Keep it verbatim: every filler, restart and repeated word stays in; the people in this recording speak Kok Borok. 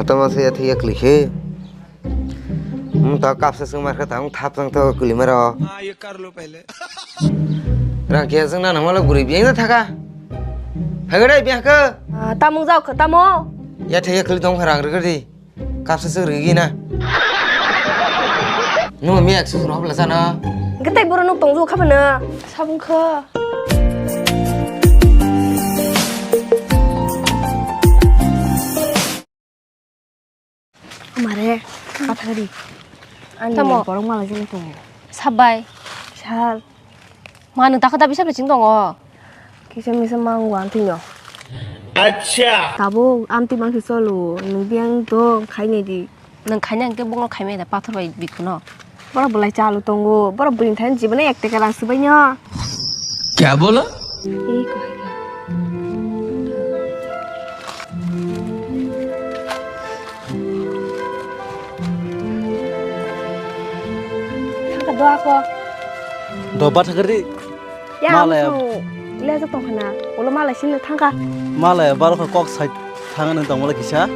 Tamo se yathai yakli khe. Hmm, ta kapsa sung mar kha ta, hmm, thap tang to kuli maro. हाँ, ये कर लो पहले। Rang khe jeng na nang mala guri biyang na thaka. Phai gada biyang khe. Ah, tamung jao khe tamo? Yathai yakli tong kha rang rwgadi. Kapsa se rigi na. Nung mi ekso sura hobla sana. Hwnkhe tei borok nuk tong ju kha phano. Sabung kha. Mare, kathari. Ani tamo borok mala jeng tongo. Sabai. Sal. Ma nwng takha dabi sabai ching tongo. Kisa misa mang wan tino. Acha. Tabuk amtwi mang se cholo, nwng biyang to khainai di. Nwng khainai hwnkhe bongno khaimai da pathor bai bikhuno. Borok bolai chalo tongo, borok bwrwi thani jiboni ek teka rang swbaino. Kya bola? Ei kahai ka. Thangka doa ko. Doba thakri. Ya, malaya. Musu, le jok tong khana. Ulo malai sini thangka. Malaya baro kha kok sai thangani tongmala kisa.